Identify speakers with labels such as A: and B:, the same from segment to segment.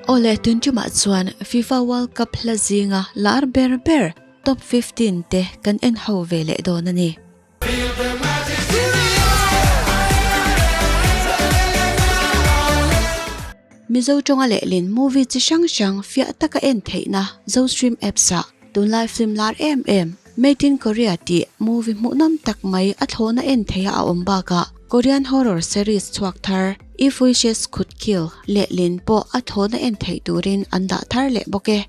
A: Awle tun tumah chuan FIFA World Cup hla zinga lar ber ber top 15 te kan en ho ve leh dawn a ni. Mizo tawnga lehlin movie chi hrang hrang fiah taka en theihna Zostream apps ah tunlai film lar em em Made in Korea tih movie hmuhnawm tak mai a thlawhna en theiha a awm bakah Korean horror series chhuak thar If Wishes Could Kill lehlin pawh a thlawhna en theih turin an dah thar leh bawk e.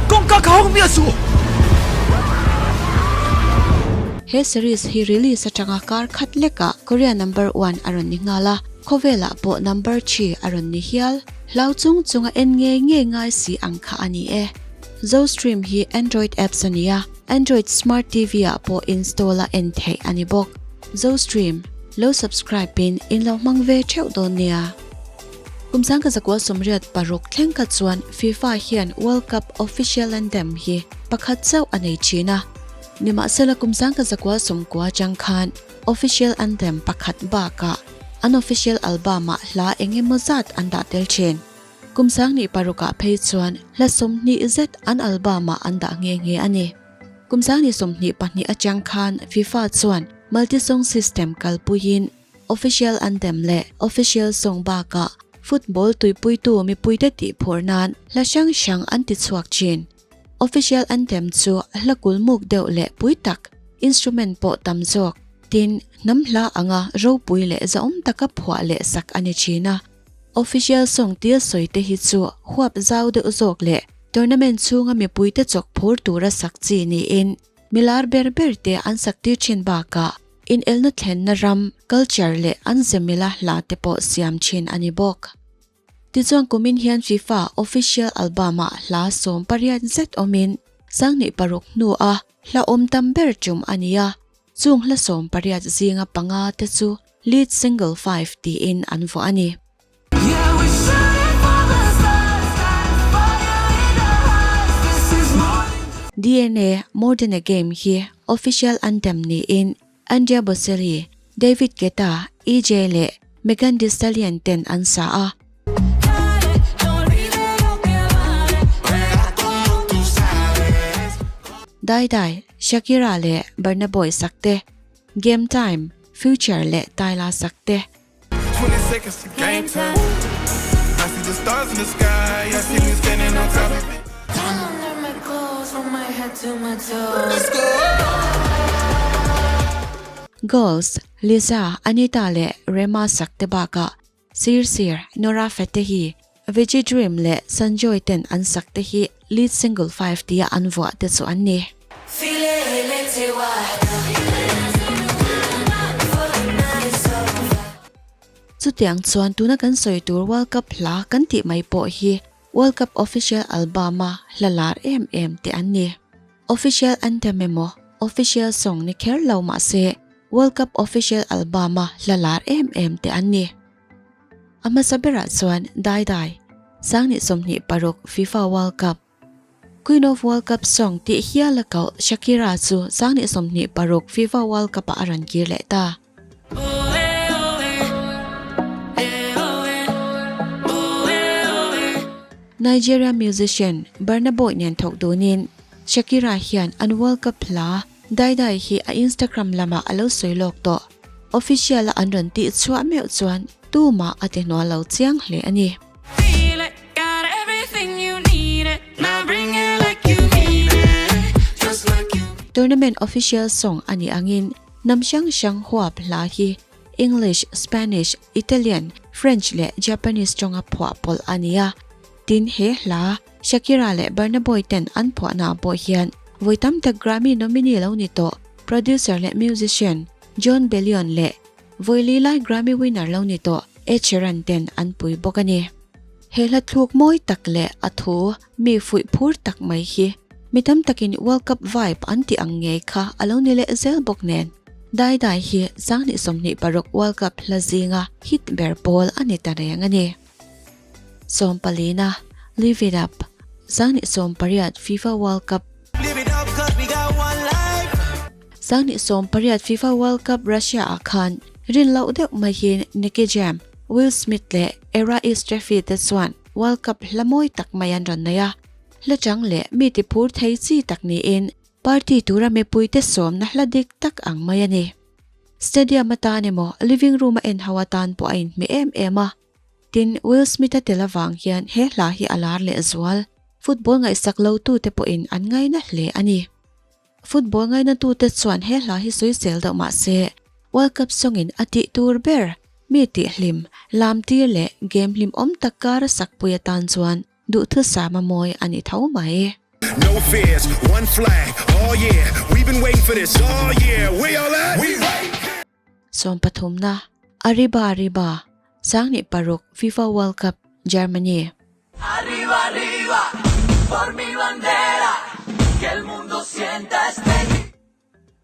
B: Kawngka ka hawng miah suh!
A: He series hi release atanga kar khat lekah Korea number one a rawn ni nghal a, khawvelah pawh number three a rawn ni hial. Hlau chung chunga en ngei ngei ngai si ang kha a ni e. Zostream hi Android apps a ni a, Android Smart TV ah pawh install a en theih a ni bawk. Zostream, lo subscribe in in lo hmang ve theuh dawn nia. Kum 1986 thleng kha chuan FIFA hian World Cup official anthem hi pakhat chauh a nei thin a. Nimahsela kum 1990 atang khan official anthem pakhat bakah an official album-ah hla eng emaw zat an dah tel thin. Kum 2006 ah phei chuan hla 20 zet an album-ah an dah nghe nghe a ni. Kum 2022 atang khan FIFA chuan multi-song system kalpuiin Official anthem leh official song bakah football tuipuitu mipuite tihphur nan hla hrang hrang an ti chhuak thin. Official anthem chu hla kulmuk deuh leh pui tak, instrument pawh tam zawk, tin, hnam hla anga ropui leh zahawm taka phuah leh sak a ni thin a. Official song tia sawi te hi chu huap zau deuh zawk leh tournament chhunga mipuite chawk phur tura sak chi niin milar ber ber te an sak tir thin bakah Inelna thlenna ram, culture leh an zemila hla te pawh siam thin a ni bawk. Tichuan kumin hian FIFA official album-ah hla 18 zet awmin 26 hnu a hla awm tam ber tum a ni a, chung hla 18 zinga panga te chu lead single five tiin an vuah a ni. DNA, More Than A Game hi official anthem niin Andrea Bocelli, David Guetta, EJ leh Megan Thee Stallion ten an sa a. Dai Dai, Shakira leh Burna Boy sak te, Game Time, Future leh Tyla sak te, Girls, Lisa, Anita leh Rema sak te bakah Sir Sir, Nora Fatehi, Veggie Dream leh Sanjoy ten an sak te hi lead single five tia an vuah te chu an ni. Chutiang chuan tuna kan sawi tur World Cup hla kan tih mai pawh hi World Cup official album-a hla lar em em te an ni. Official anthem emaw official song ni kher lo mah se World Cup official album-a hla lar em em te an ni. A hmasa berah chuan Dai Dai, 2026 FIFA World Cup, Queen of World Cup Song tih hial a koh Shakira chu 2026 FIFA World Cup-ah a rawn kir leh ta. Nigeria musician Burna Boy nen thawk dunin Shakira hian an World Cup hla Dai Dai hi a Instagram lamah a lo sawi lawk tawh. Official a an rawn tih chhuah meuh chuan tumah a ti hnual lo chiang hle a ni. Tournament official song a nih angin hnam hrang hrang huap hla hi English, Spanish, Italian, French leh Japanese tawnga phuah pawlh a ni a. Tin he hla Shakira leh Burna Boy ten an phuahnaah pawh hian vawi tam tak Grammy nominee lo ni tawh producer leh musician Jon Bellion leh vawi li lai Grammy winner lo ni tawh Ed Sheeran ten an pui bawk a ni. He hla thluk mawi tak leh a thu mi fuih phur tak mai hi mi tam takin World Cup vibe an tih ang ngei kha a lo ni leh zel bawk nen. Dai Dai hi 2026 World Cup hla zinga hit ber pawl a ni ta reng a ni. Sawmpalina, Live It Up, 2018 FIFA World Cup. 2018 FIFA World Cup Russia-ah khan rin loh deuh maiin Nicky Jam, Will Smith leh Era Istrefi te chuan World Cup hla mawi tak mai an rawn nei a. Hla chang leh mi ti phur thei chi tak niin party tura mipuite sawmna hla dik tak ang mai a ni. Stadium atan emaw living room a en ho atan pawh a inhmeh em em a. Tin, Will Smith-a tel avang hian he hla hi a lar leh zual. Football ngaihsak lotute pawhin an ngaina hle a ni. Football ngainatute chuan he hla hi sawisel deuh mah se, World Cup sawngin a tih tur ber, mi tihhlim, lam tir leh game hlimawm tak kara sakpui atan chuan duhthusam a mawi a ni tho mai.
C: No fears, one flag, oh yeah We've been waiting for this all year We all at? We right here!
A: Sawmpathumna, Arriba Arriba, Sanghnih paruk FIFA World Cup, Germany.
D: Arriba arriba por mi bandera que el mundo sienta este grito.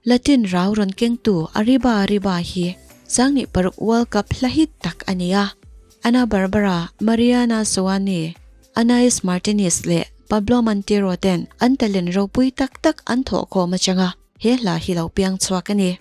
A: Latin rau rawn kengtu Arriba Arriba hi Sanghnih paruk World Cup hla hit tak a ni a. Ana Barbara, Mariana Soani, Anais Martinez leh Pablo Montero ten an talent ropui tak tak an thawhkhawm atanga he hla hi lo piang chhuak a ni.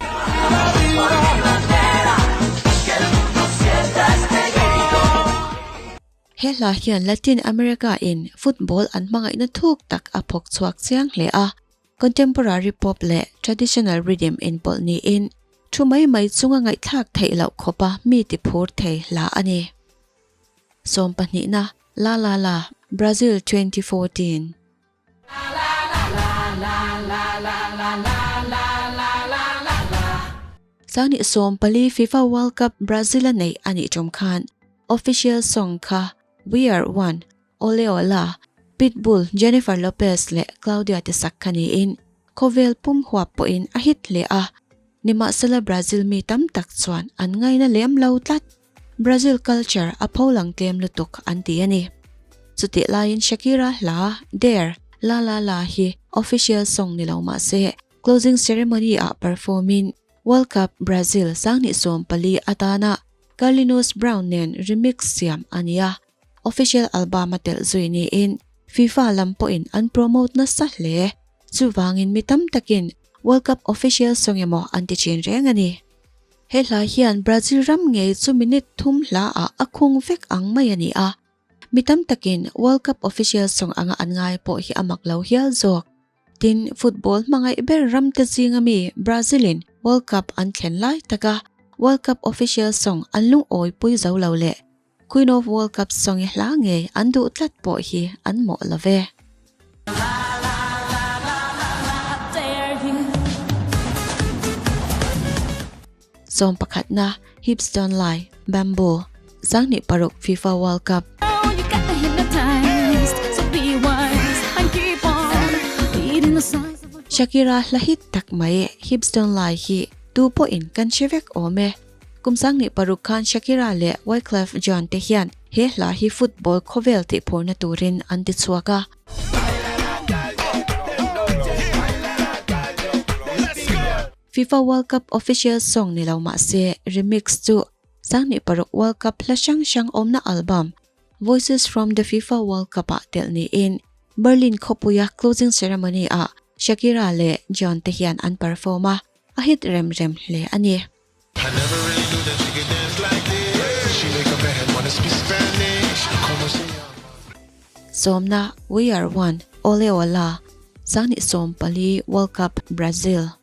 A: He hla hian Latin America in football an hmangaihna thuk tak a phawk chhuak chiang hle a, contemporary pop leh traditional rhythm inpawlh niin thu mai mai chunga ngaihthlak theih loh khawpa mi ti phur thei hla a ni. Sawmpahnihna, La La La, Brazil 2014. Sangni 14 FIFA World Cup Brazil a neih a nih tum khan official song kha We Are One, Ole Ola, Pitbull, Jennifer Lopez leh Claudia te sak kha niin khawvel pum huap pawhin a hit hle a, nimahsela Brazil mi tam tak chuan an ngaina lem lo tlat. Brazil culture a pholang tlem lutuk an ti a ni. Chutih laiin Shakira hla Dare, La La La hi official song ni lo mah se closing ceremony ah perform in World Cup Brazil 2014 atana Carlinhos Brown nen remix siam a ni a, official album a telh zui niin FIFA lam pawhin an promote nasa hle. Chuvangin mi tam takin World Cup official song emaw an ti thin reng a ni. He hla hian Brazil ram ngei chu minute thum hla ah a khung vek ang mai a ni a, mi tam takin World Cup official song anga an ngai pawh hi a mak lo hial zawk. Tin, football hmangaih ber ram te zinga mi Brazil in World Cup an thlen lai taka World Cup official song an lungawi pui zo lo leh Queen of World Cup song i hla ngei an duh tlat pawh hi an mawh lo ve. Sawm pakhatna Hips Don't Lie, Bamboo, 2006 FIFA World Cup. Shakira hla hit tak mai Hips Don't Lie hi tu pawhin kan hre vek awm e. Kum 2006 khan Shakira leh Wyclef Jean te hian he hla hi football khawvel tihphurna turin an ti chhuak a. FIFA World Cup official song ni lo mah se remix chu 2006 World Cup hla hrang hrang awmna album Voices from the FIFA World Cup ah telh niin Berlin khawpuia closing ceremony ah Shakira leh Jean te hian an perform a, a hit rem rem hle a ni. Sawmna, We are one, Ole Ola, 2014 World Cup, Brazil.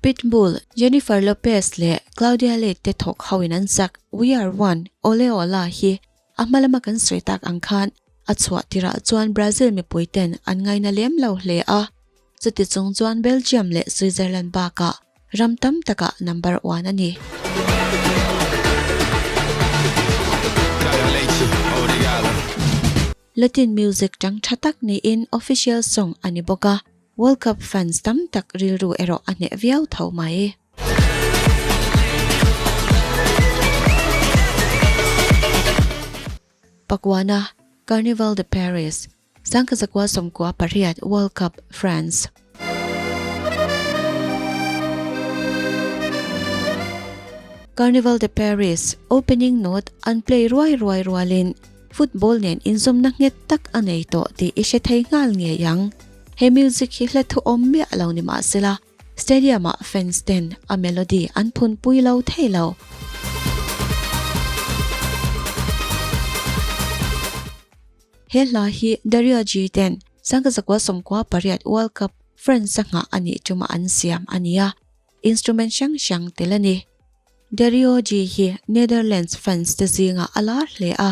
A: Pitbull, Jennifer Lopez leh Claudia Leitte te thawk ho in an sak We Are One, Ole Ola hi a hma lama kan sawi tak ang khan a chhuah tirah chuan Brazil mipui ten an ngaina lem lo hle a, chuti chung chuan Belgium leh Switzerland bakah ram tam takah number one a ni. Latin music tang tha tak niin official song a ni bawk a. World Cup fans tam tak rilru erawh a hneh viau tho mai. Pakuana, Carnival de Paris, Sangkazakua sawmkua pariat World Cup, France. Carnival de Paris opening note an play ruai ruai rualin football nen inzawmna nghet tak a nei tawh tih i hre thei nghal ngei ang. He music hi hla thu awm miah lo ni mahsela. Stadium-ah fans ten a melody an phunpui lo thei lo. He hla hi Dario G ten Sangkazakua 98 World Cup France a nghah a nih tuma an siam a ni a, instrument hrang hrang tel a ni. Dario G hi Netherlands fans te zingah a lar hle a,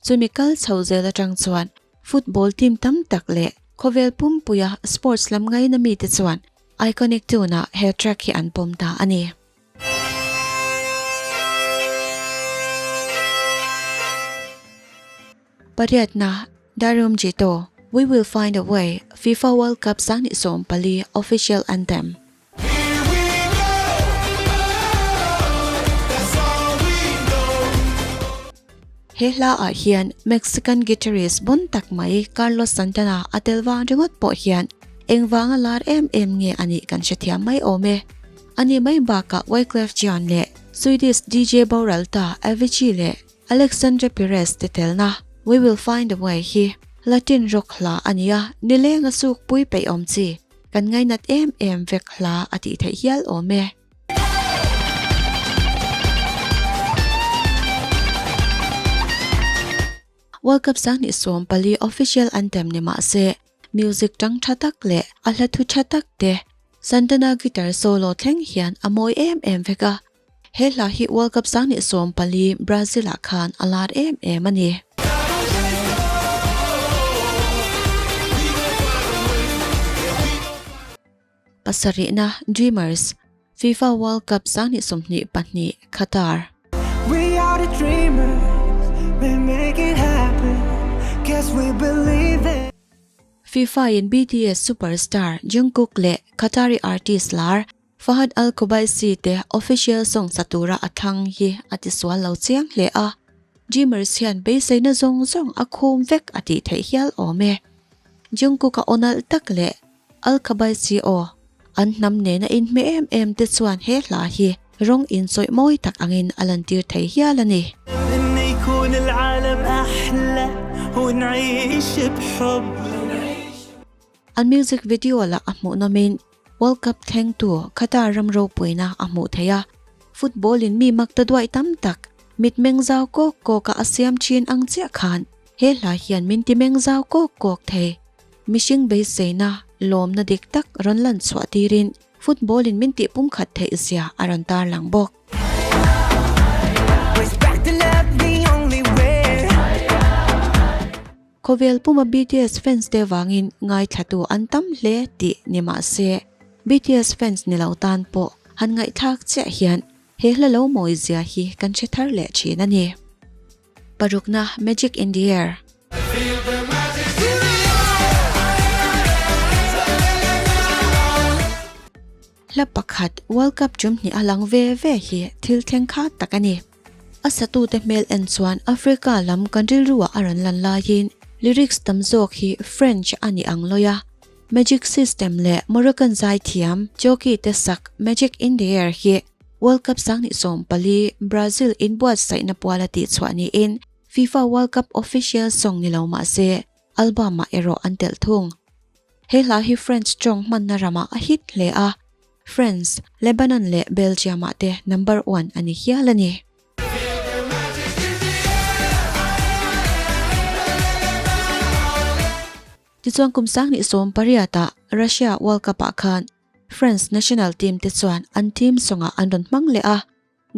A: chumi kal chho zel atang chuan football team tam tak leh khawvel pumpuia sports lam ngaina mite chuan iconic tune-ah he track hi an pawm ta a ni. Pariatna, Darum Jito, We Will Find A Way, FIFA World Cup 2014 official anthem. He hla ah hian Mexican guitarist bon tak mai Carlos Santana a tel vang ringawt pawh hian engvanga lar em em nge a nih kan hrethiam mai awm e. Ani mai bakah Wyclef Jean leh Swedish DJ boral ta Avicii leh Alexandre Pires te telna We Will Find A Way hi Latin rock hla a ni a, nileng a suk pui peih awm chi kan ngainat em em vek hla a tih theih hial awm e. World Cup 2014 official anthem ni mah se music tang tha tak leh a hla thu tha tak te Santana guitar solo thleng hian a mawi em em vek a. He hla hi World Cup 2014 Brazil ah khan a lar em em a ni. Pasarihna Dreamers, FIFA World Cup 2022, Qatar.
E: We are the dreamers, we make it happen, cause we believe it.
A: FIFA in BTS superstar Jungkook leh Qatari artist lar Fahad Al Qubaisi te official song sa tura a thlang hi a tisual lo chiang hle a, Dreamers hian beiseina zawng zawng a khum vek a tih theih hial awm e. Jungkook a aw nalh tak leh Al Qubaisi aw an hnam nena inhmeh em em te chuan he hla hi rawng inchawih mawi tak angin a lantir thei hial a ni. An music video lah a hmuhnawmin World Cup thlengtu Qatar ram ropuina a hmuh theih a, football in mi mak ta duaih tam tak mitmeng zau kawk kawk a a siam thin ang chiah khan he hla hian min ti meng zau kawk kawk thei. Mihring beiseina lawmna dik tak rawn lan chhuah tirin football in min tih pumkhat theih zia a rawn tarlang bawk. Khawvel puma BTS fans te vangin ngaithlatu an tam hle tih ni mah se, BTS fans ni lo tan pawh han ngaihthlak chiah hian he hla lo mawi zia hi kan hre thar leh thin a ni. Parukna Magic in the Air. Hla pakhat World Cup tum hnih a lang ve ve hi thil thleng kha tak a ni. A satute hmel en chuan Africa lam kan rilruah a rawn lan laiin lyrics tam zawk hi French a ni ang lawi a. Magic System leh Moroccan zaithiam Joki te sak Magic in the Air hi World Cup 2014 Brazil inbuatsaihna puala tihchhuah niin FIFA World Cup official song ni lo mah se album-ah erawh an telh thung. He hla hi French tawng hmanna ramah a hit hle a. France, Lebanon leh Belgium ah te number one a ni hial a ni. Tichuan kum 2018 ah Russia World Cup ah khan France national team te chuan an team song ah an rawn hmang leh a,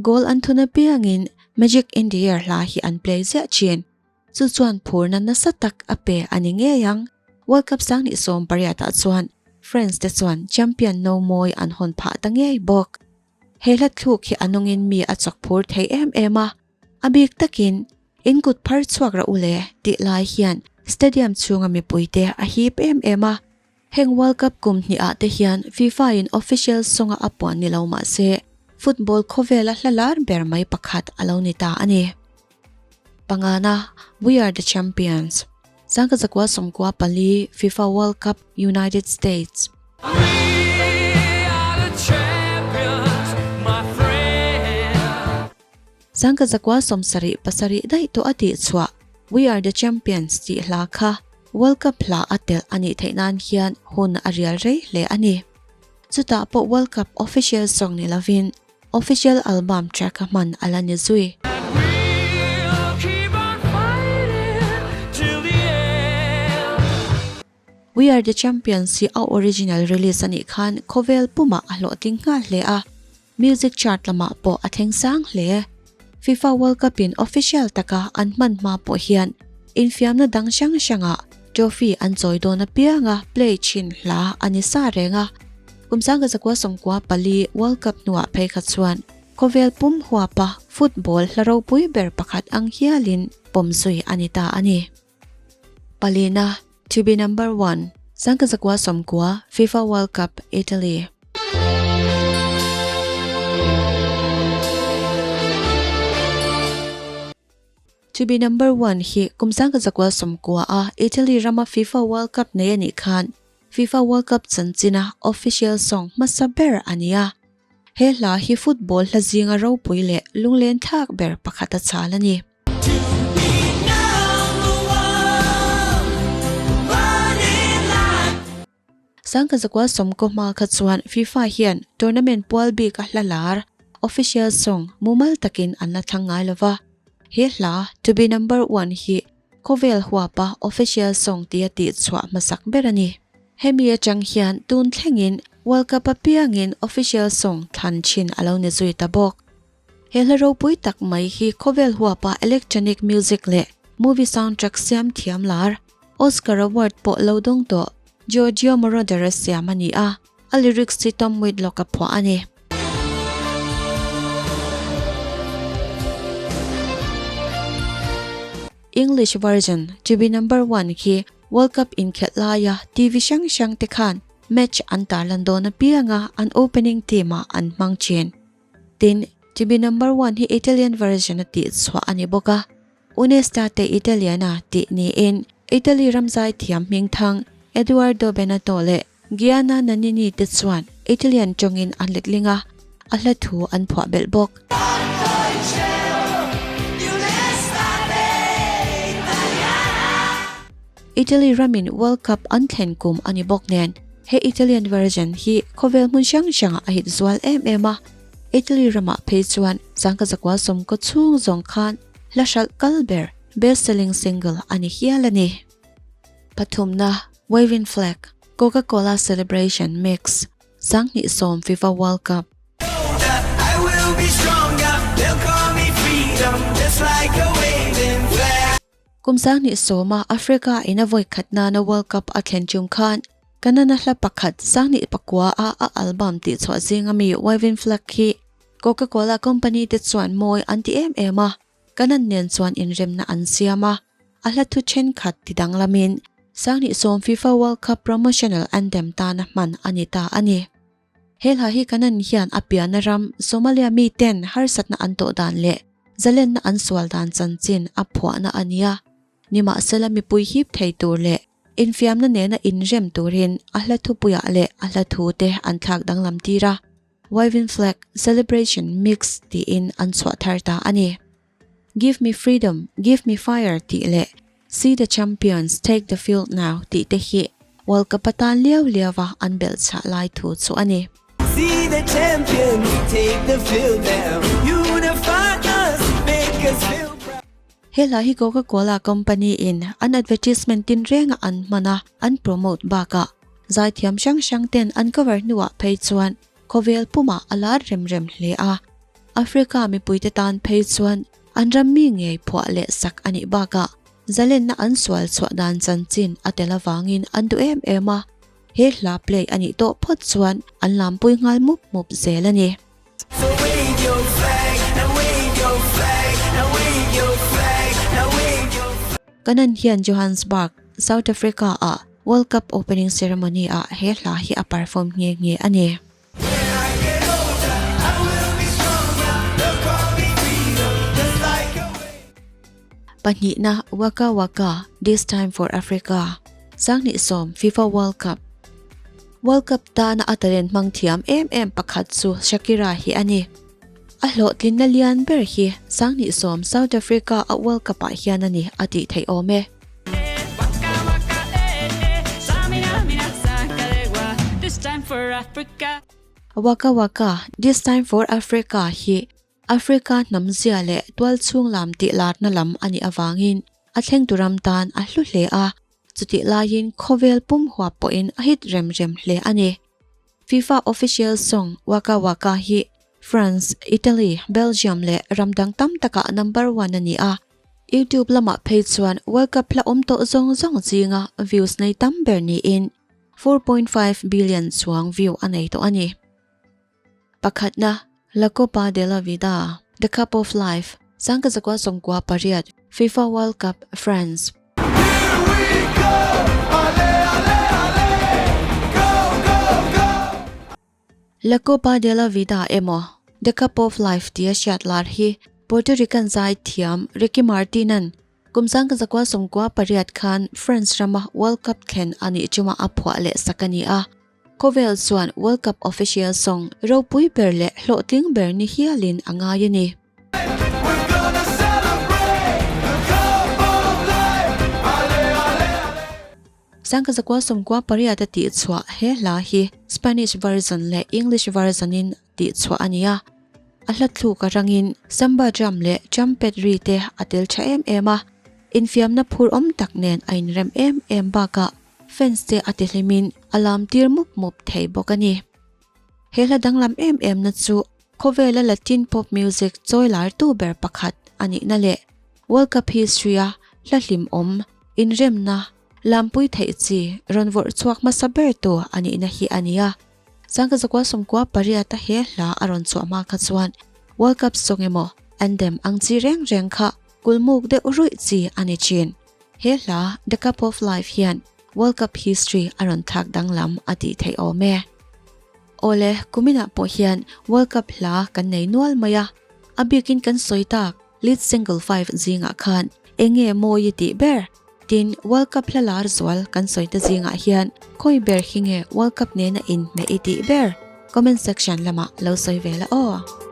A: goal an thun apiangin Magic in the Air hla hi an play ziah thin. Chu chuan phurna nasa tak a pe a ni ngei ang. World Cup 2018 ah chuan France te chuan champion no mawi an hawn phah ta ngei bawk. He hla thluk hi a nungin mi a chawk phur thei em em a, a bik takin in kut phar chhuak rah u le tih lai hian stadium chhunga mipuite a hip em em a. Heng World Cup kum hnih ah te hian FIFA in official song a a puan ni lo mah se football khawvela hla lar ber mai pakhat a lo ni ta a ni. Pangana, We are the champions. 1994 FIFA World Cup United States. 1977 daih tawh a tih chhuah We are the champions tih hla kha World Cup hla a telh a nih theih nan hian hun a rial rei hle a ni. Chutah pawh World Cup official song ni lovin official album track a hman a la ni zui. We Are The Champions hi a original release a nih khan khawvel pumah a hlawhtling nghal hle a, music chart lamah pawh a thleng sang hle. FIFA World Cup in official taka an hman hma pawh hian infiamna dang hrang hrangah trophy an chawi dawn apianga play thin hla a ni sa reng a. Kum 1994 World Cup hnuah phei kha chuan khawvel pum huapa football hla ropui ber pakhat ang hialin pawm zui a ni ta a ni. Palina, To be number one, 1990 FIFA World Cup, Italy. To be number one hi kum 1990 a Italy rama FIFA World Cup nei a nih khan FIFA World Cup chanchina official song hmasa ber a ni a. He hla hi football hla zinga ropui leh lunglen thlak ber pakhat a chal a ni. Sangkazakua sawmkaw hma kha chuan FIFA hian tournament pual bik a hla lar, official song, mumal takin an la thlang ngai lo va. He hla, To Be Number One hi khawvel huapa official song tia tihchhuah hmasak ber a ni. Hemi atang hian tun thlengin World Cup apiangin official song thlan thin a lo ni zui ta bawk. He hla ropui tak mai hi khawvel huapa electronic music leh movie soundtrack siam thiam lar, Oscar award pawh lo dawng tawh Giorgio Moroder-a siam a ni a, a lyrics hi Tom Whitlock-a phuah a ni. English version, To Be Number One hi World Cup inkhelh laia TV hrang hrang te khan match an tarlan dawn apianga an opening theme-ah an hmang thin. Tin, To Be Number One hi Italian version a tih chhuah a ni bawk a, Un'estate Italiana tih niin Italy ram zaithiam hmingthang Edoardo Bennato leh Gianna Nannini te chuan Italian tawngin an letling a, a hla thu an phuah belh bawk. Italy ramin World Cup an thlen kum a ni bawk nen, he Italian version hi khawvel hmun hrang hrangah a hit zual em em a. Italy ramah phei chuan Sangkazakua sawmkaw chhung zawng khan hla hralh kal ber, best selling single, a ni hial a ni. Pathumna, Waving Flag, Coca-Cola Celebration Mix, 2010 FIFA World Cup. Kum 2010 a Africa in a vawi khat nana World Cup a thlen tum khan Kanana hla pakhat 2009 a a album tihchhuah zinga mi Wavin' Flag hi Coca-Cola company te chuan mawi an ti em em a, Kanan nen chuan inremna an siam a, a hla thu thenkhat ti danglamin 2010 FIFA World Cup promotional anthem tana hman a ni ta a ni. He hla hi Kanan hian a pianna ram Somalia miten harsatna an tawh dan leh zalenna an sual dan chanchin a phuahna a nia. Nimahsela mipui hip thei tur leh infiamna nena inrem turin a hla thupuiah leh a hla thute an thlak danglam tir a, Waving Flag Celebration Mix tiin an chhuah thar ta a ni. Give me freedom, give me fire tih leh See the champions take the field now tih te hi World Cup atan liau liau a an belh chhah lai thu chu a ni.
D: See the champions take the field now, unify us, make us feel proud.
A: He hla hi Coca-Cola company in an advertisement tin renga an hman a, an promote bakah zaithiam hrang hrang ten an cover hnuah phei chuan khawvel pumah a lar rem rem hle a. Africa mipuite tan phei chuan an ram mi ngei phuah leh sak a nih bakah zalenna an sual chhuah dan chanchin a tel avangin an duh em em a, he hla play a nih tawh phawt chuan an lampui nghal mup mup zel a ni. Kanan hian Johannesburg, South Africa-ah World Cup opening ceremony-ah he hla hi a perform nghe nghe a ni. Pahnihna Waka Waka, This Time For Africa, 2010 FIFA World Cup World Cup tana a talent hmang thiam em em pakhat chu Shakira hi a ni. A hlawhtlinna lian ber hi 2010 South Africa a World Cup ah hian a ni a tih theih awm e.
D: for Africa.
A: Waka Waka, This Time for Africa hi Africa hnam zia leh tualchhung lam tih larna lam a nih avangin a thlengtu ram tan a hlu hle a, chutih laiin khawvel pum huap pawhin a hit rem rem hle a ni. FIFA official song Waka Waka hi France, Italy, Belgium leh ram dang tam takah number one a ni a, YouTube lamah phei chuan World Cup hla awm tawh zawng zawng zinga views nei tam ber niin 4.5 billion chuang view a nei tawh a ni. Pakhatna, La Copa de la Vida, The Cup of Life, Sangkazakua 98, FIFA World Cup, France. La Copa de la Vida emaw The Cup of Life tia hriat lar hi Puerto Rican zai thiam Ricky Martin-a'n kum 1998 khan France rama World Cup thlen a nih chuma a phuah leh sak a ni a. Khawvel chuan World Cup official song ropui ber leh hlawhtling ber ni hialin a ngai a ni. Sangkazakua 98 a tihchhuah he hla hi Spanish version leh English version in tihchhuah a ni a. A hla thluk a rangin samba drum leh trumpet ri te a tel tha em em a, infiamna phur awm tak nen a inrem em em bakah Fans te a ti hlimin a lam tir mup mup thei bawk a ni. He hla danglam em em na chu khawvela Latin pop music chawi lar tu ber pakhat a nihna leh World Cup history a hla hlimawm, inremna, lampui theih chi rawn vawrh chhuak hmasa ber tu a nihna hi a ni a. Sangkazakua 98 a he hla a rawn chhuah hma kha chuan World Cup song emaw anthem ang chi reng reng kha kulmuk deuh ruih chi a ni thin. He hla The Cup of Life hian World Cup history a rawn thlak danglam a tih theih awm e. Awle, kuminah pawh hian World Cup hla kan nei nual mai a, a bikin kan sawi tak lead single 5 zingah khan eng nge mawi i tih ber? Tin, World Cup hla lar zual kan sawi te zingah hian khawi ber hi nge World Cup nena inhmeh i tih ber? Comment section lamah lo sawi ve la aw.